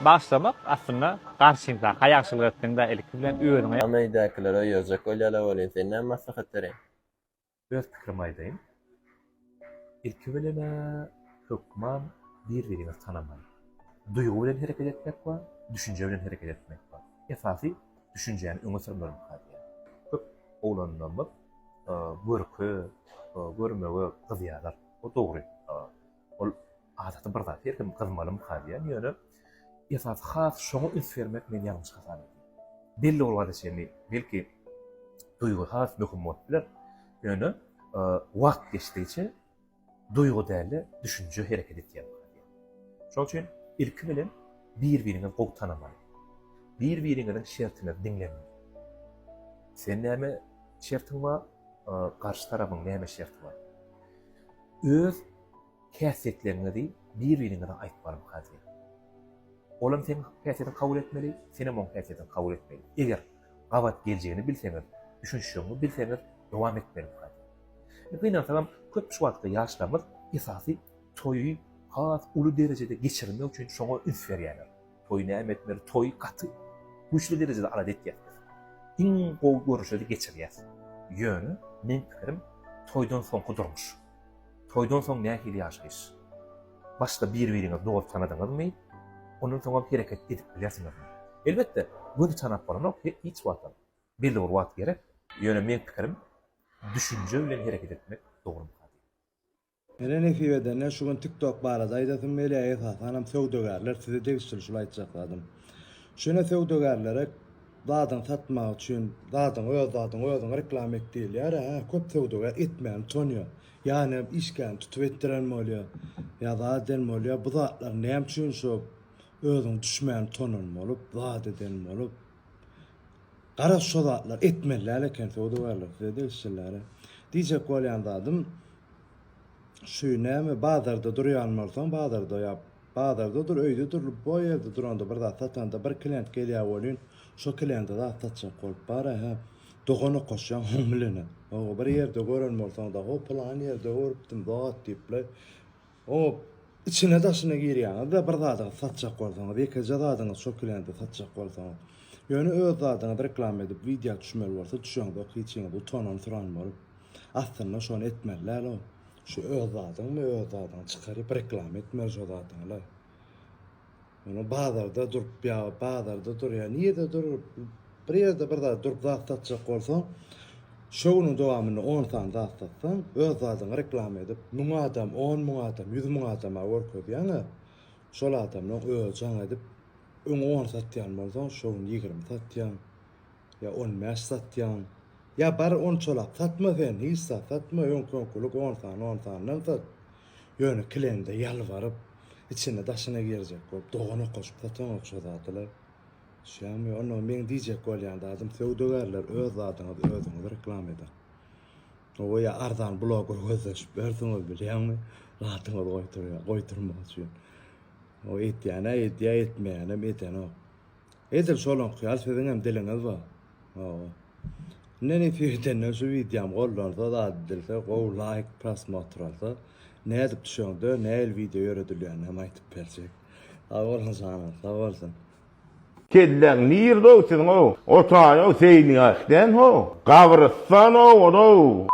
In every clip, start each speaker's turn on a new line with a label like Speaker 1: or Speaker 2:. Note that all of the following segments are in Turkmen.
Speaker 1: Bagyşlamak aslynda garşyňdaka ýagşylyk etseň-de ilki bilen özüňe.
Speaker 2: Am öýdäkiler öýerjek bolýala welin sen näme maslahat bereýin?
Speaker 3: Öz pikrimi aýdaýyn. Ilki bilen-ä hökman bir-biriňizi tanamaly. Duýgy bilen hereket etmek bar, düşünje bilen hereket etmek bar. Esasy düşünjäni öňe sürmeli diýýän. Köp oglanlarymyz görke, görmege gyzýarlar. O dogry. Ol adaty bir zat. Her kim gyzmalymyka diýýän. Ýöne esasy has şoňa üns bermek men ýalňyş hasap edýän. Belli bir wagta çenli belki duýgy has möhüm bolup biler. Ýöne wagt geçdigiçe duýgy däl-de düşünje hereket etýär. Şonuň üçin ilki bilen bir-biriňizi gowy tanamaly. Bir-biriňiziň şertiňizi diňlemeli. Sen näme şertiň bar, garşy tarapyň näme şerti bar. Öz häsiýetleriňizi bir-biriňize aýtmalymyka diýýän. Olam seň häsiýetiňi kabul etmeli, senem oň häsiýetini kabul etmeli. Eger gabat geljegini bilseňiz, düşünişjegiňi bilseňiz, dowam etmelimika diýýän. Indi gynansagam köp şu wagtky ýaşlarymyz esasy toýy has uly derejede geçirmek üçin şoňa üns berýärler. Toýy näme etmeli? Toýy gaty güýçli derejede alada etýäs biz. Iň gowy görnüşde geçirýäs. Ýöne meň pikirim toýdan soňky durmuş. Toýdan soň nähili ýaşaýyş? Başda bir-biriňizi doly tanadyňyzmy? Ondan soňam hereket edip bilersiňizmi? Elbetde, göni tanap bolanok hiç wagtam. Belli bir wagt gerek. Ýöne meň pikirim düşünje bilen hereket etmek dogrumyka diýip.
Speaker 4: Mene nesip edende şu gün tik tok barada aýdasym gelýär esasanam söwdagärler size degişli şul aýtjak zadym. Şöne söwdagärlere zadyňy satmak üçin zadyňy öz zadyňy özüň reklama et diýilýär hä köp söwdagär etmäni utanýar. Ýa näme işgärini tutup etdiren bolýar ýa zat eden bolýar bu zatlar näme üçin şo özüň düşmän utanan bolup zat eden bolup Garaz şo zatlar etmeli däl eken söwdagärler size degişlileri. Diýjek bolýan zadym şu näme bazarda durýan bolsaň bazarda ýa bazarda dur öýde dur bu ýerde duranda bir zat satanda bir klient gelýär welin şo kliende zat satjak bolup bar-a hä dogan okaşýaň oň bilenem. Hawa bir ýerde gören bolsaňda ho pylan ýerde görüpdim zat diýiple O içine daşyna girýäňiz-de bir zadyňyzy satjak bolsaňyz, ýekeje zadyňyzy şo kliente satjak bolsaňyz. Ýöne öz zadyňyzy reklama edip wideo düşmeli bolsa düşeňzok hiçiňiz utanan suran bolup. Aslynda şony etmeli däl-ow. Şu öz zadyňmy öz zadyňy çykaryp reklama etmeli şo zadyňy-la. Ony bazarda durup ýa bazarda dur ýa nirde dur bir ýerde bir zat durup zat satjak bolsaň şo günüň dowamynda on sany zat satsaň öz zadyňy reklama edip müň adam on müň adam ýüz müň adama görkezýäňä şol adamlaň özi jaň edip öň on satýan bolsaň şo gün ýigrimi satýaň Ýa on bäş satýaň. Ýa bar onçalap satma sen, hiç zat satma, öňki-öňkülik on sany on sanydan sat. Ýöne kileňde ýalbaryp, içine daşyna girjek bolup, dogan okaşyp sataňok şo zadylar. Düşýäňmi? Onda meň diýjek bolýan zadym söwdagärler öz zadyňyzy özüňiz reklama ediň. Hawa ýa arzan bloger gözleşip bersiňiz bilýäňmi? Zadyňyzy goýdurýa, goýdurmak üçin. O etýän-ä edýä, etmeýänem edenok. Edil şolaňky ýaly siziňem diliňiz bar. Hawa. Indi nesip edenden şu wideom gollansa zat edilse gowy laýk prosmotr alsa nädip düşeňde nähili wideo ýöredilýäninem aýdyp berjek. Sag boluň janyňyz sag bolsun.
Speaker 5: Kelläň nirde-ow siziň-ow? O taý-ow Seýilgähden how? Gabrystan-ow ol-ow!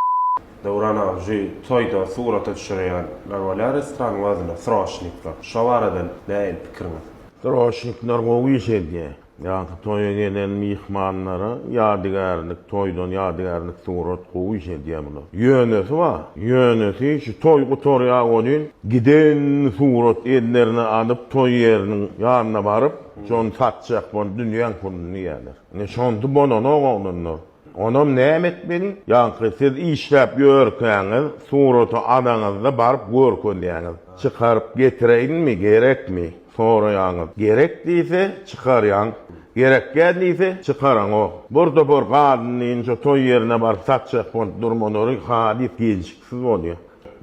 Speaker 6: Döwran aga şu toýda surata düşürýänler bolýar restoranyň özünde sroçnikler. Şo barada nähili pikiriňiz?
Speaker 5: Sroçnikler gowy iş edýär. Ýaňky toýa gelen myhmanlara ýadygärlik, toýdan ýadygärlik surat gowy iş edýär bular. Ýönesi bar. Ýönesi şu toý gutarýar welin, giden surat ellerine alyp toý ýeriniň ýanyna baryp, şony satjak bolup dünýäň puluny iýýärler. Ine şonsy bolanok oglanlar. Onam näme etmeli? Ýaňky siz işläp ýörkäňiz, suraty alaňyzda baryp görkezýäňiz. Çykaryp getireýinmi, gerekmi? Soraýaňyz. Gerek diýse, çykarýaň. Gerek däl diýse, çykaraňok. Bir topar galynyny şo toý ýerine baryp satjak bolup durmalary halys gelşiksiz bolýar.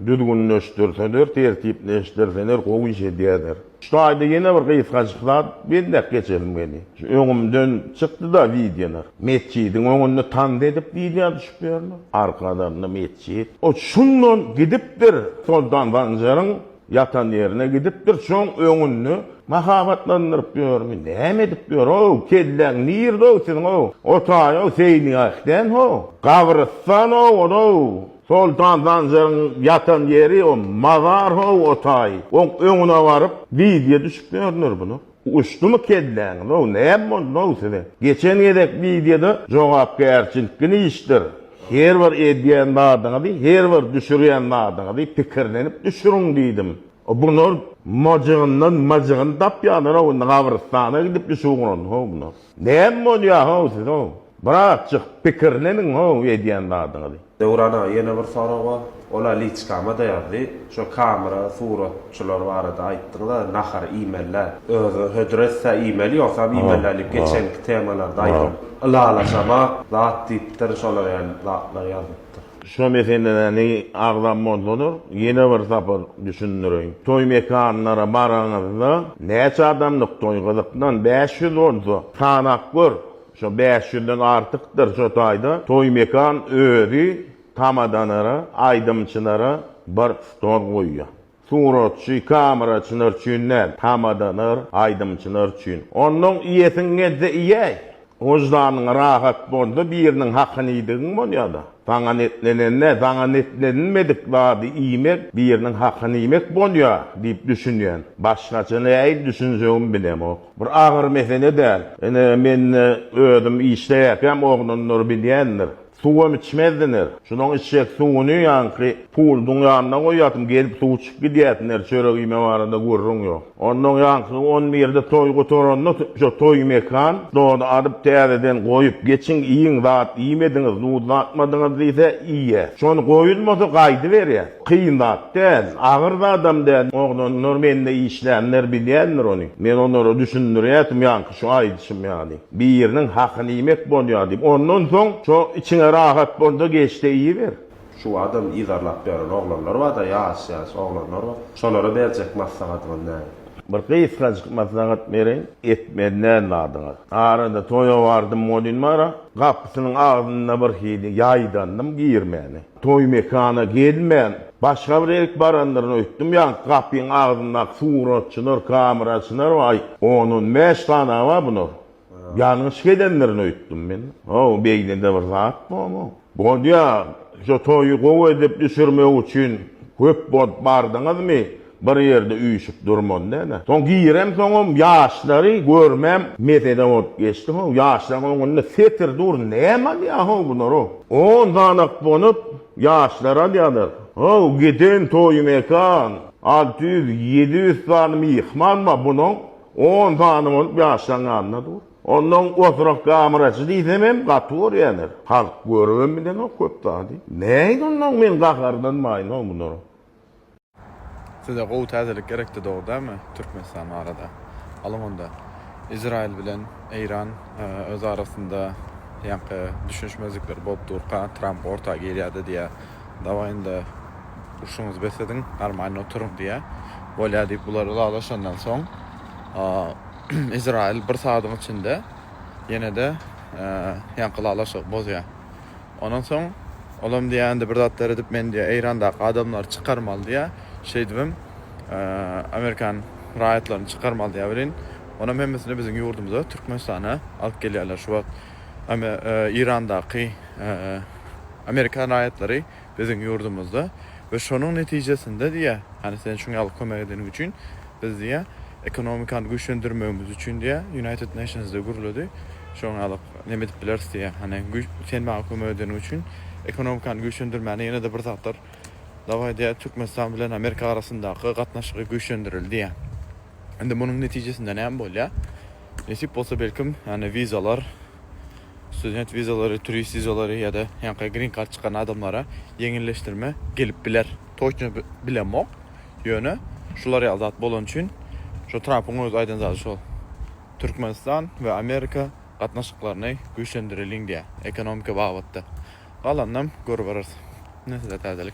Speaker 5: Düzgünleşdirseler, tertipleşdirseler gowy iş edýärler. Şu taýda ýene bir gysgajyk zat belläp geçesim geldi. Şu öňümden çykdy-da wideolar. Metjidiň öňünde tans edip wideo düşüp ýörler. Arkalarynda metjit. O şundan gidipdir Soltan Sanjaryň. Ýatan ýerine gidipdir, şoň öňünde mahabatlandyryp ýörmi, näme edip ýör, how, kelläň nirde-ow siziň-ow, o taý-ow Seýnigah däl-how, gabrystan-ow ol-ow, Soltan Sanjaryň ýatan ýeri o mazar-how o taý, oň öňüne baryp wideo düşüp ýörler bular. Uçdumy kelläňiz-ow, näme boldy-ow size? Geçen gezek wideoda jogapkärçilikli işdir. Her bir edýän zadyňyzy, her bir düşürýän zadyňyzy pikirlenip düşüriň diýdim. Bular majygyndan majygyny tapýarlar-ow, indi gabrystana gidip düşüp ugrandy-how bular. Näme bolýar-how size-ow? Birazjyk pikirleniň-how edýän zadyňyzy.
Speaker 6: Döwran aga ýene bir sorag bar. Ola liçkama-da ýazdy. Şo kamera suratçylar barada aýtdyňyza nahar iýmeli. Özi hödür etse iýmeli ýogsam iýmeli diýip geçenki temalarda aýdym. Ylalaşamak zat diýipdir şolar ýaly zatlar ýazypdyr.
Speaker 5: Şo meseläni agzan bolsalar ýene bir sapar düşündireýin. Toý mekanlara baraňyzda näçe adamlyk toý gyzyklan 500 bolsa sanap gör. Şo bäş ýüzden artykdyr şo taýda Toý Mekan özi tamadanara, aýdymçylara bir stol goýýar. Suratçy, kameraçylar üçin däl, tamadalar, aýdymçylar üçin. Onnoň iýesiň gelse iýäý. Wyždanyň rahat bolsa biriniň hakyny iýdigiň bolýar-da. Saňa netlenende, saňa netlenilmedik zady iýmek biriniň hakyny iýmek bolýar diýip düşünýän. Başgaça nähili düşünjegimi bilemok. Bir agyr mesele däl. Ine, men özüm işleýärkäm oglanlar bilýändir. Suwam içmezdiler. Şulaň içjek suwuny ýaňky pulduň ýanyna goýýardym, gelip suw içip gidýärdiler, çörek iýme barada gürrüň ýok. Onnoň ýaňky on birde toý gutaranda şo toý mekan stoluny alyp täzeden goýup, geçiň iýiň, zat iýmediňiz, duz datmadyňyz diýse, iýýäs. Şony goýulmasa gaýdyberýäs. Kyn zat däl, agyr zadam däl. Oglanlar mende işlänler bilýändir ony. Men olara düşündirýärdim ýaňky şu aýdyşym ýaly. Biriniň hakyny iýmek bolýar diýip. Ondan soň şo içiňe rahat bolsa geçde iýiber.
Speaker 6: Şu adam yzarlap ýören oglanlar barda ýaş ýaş oglanlar bar. Şolara berjek maslahatyňyz näme?
Speaker 5: Bir gysgajyk maslahat bereýin, etmeli däl zadyňyz. Arada toýa bardym welin bara, gapysynyň agzynda bir hili ýaýdandym girmäne. Toý mekana gelmän, başga bir ýerik barandyryn öýtdüm. Ýaňky gapyň agzyndaky suratçylar, kameraçylar baý, on-on bäş sany bar bular. Ýalňyş gelendirin öýtdüm men. How, beýle-de bir zat bormy? Bolýa, şo toýy gowy edip düşürmek üçin köp bolup bardyňyzmy? Bir ýerde üýşüp durmaly däl-ä. Soň giremsoňam ýaşlary görmäm mesele bolup geçdi how. Ýaşlaryň öňünde setir dur, näme alýar how bular-ow? On sanak bolup ýaşlary alýarlar. How, giden toý mekan, 600, 700 sany myhman bar, bunuň on sany bolup ýaşlaryň ýanynda dur. Onnoň oturak gamyraçy diýsemem gaty görýärler. Halk görübem bilenok köp zady. Nähili onnoň men gaharlanmaýyn-ow bulara.
Speaker 7: Size gowy täzelik gerekdi dogry dälmi Türkmenistan barada. Alyň onda. Izrail bilen Eýran öz arasynda ýaňky düşünişmezlikler bolup durka Tramp orta girýärde diýýär. Dawaý indi urşuňyzy bes ediň, normalny oturyň diýýär. Bolýar diýip bular ylalaşandan soň Izrail bir sagadyň içinde ýene-de ýaňky ylalaşygy bozýar. Ondan soň olam diýýär indi bir zatlar edip men diýýär Eýrandaky adamlary çykarmaly diýýär. Şeýdibem amerikan raýatlaryny çykarmaly diýýär welin onam hemmesini biziň ýurdumyza Türkmenistana alyp gelýärler. Şu wagt Eýrandaky amerikan raýatlary biziň ýurdumyzda we şonuň netijesinde diýýär, hany sen şuň ýaly kömek edeniň üçin biz diýýär, ekonomikany güýçlendirmegimiz üçin diýýär, United Nationsda gürledi, şoň ýaly neme edip bileris diýýär, hany sen maňa kömek edeniň üçin ekonomikany güýçlendirmäne ýene-de bir zatlar dawaý diýýär, Türkmenistan bilen Amerika arasyndaky gatnaşygy güýçlendireli diýýär. Indi munuň netijesinde näme bolýar? Nesip bolsa belkim, ýagny wizalar Student wizalary, turist wizalary ýa-da ýaňky green card çykan adamlara ýeňilleşdirme gelip biler. Toçno bilemok. Ýöne şular ýaly zat bolany üçin şo Trampyň özi aýdan zady şol. Türkmenistan we Amerika gatnaşyklaryny güýçlendireliň diýýär ekonomika babatda. Galanynam görüp bararys. Ine size täzelik.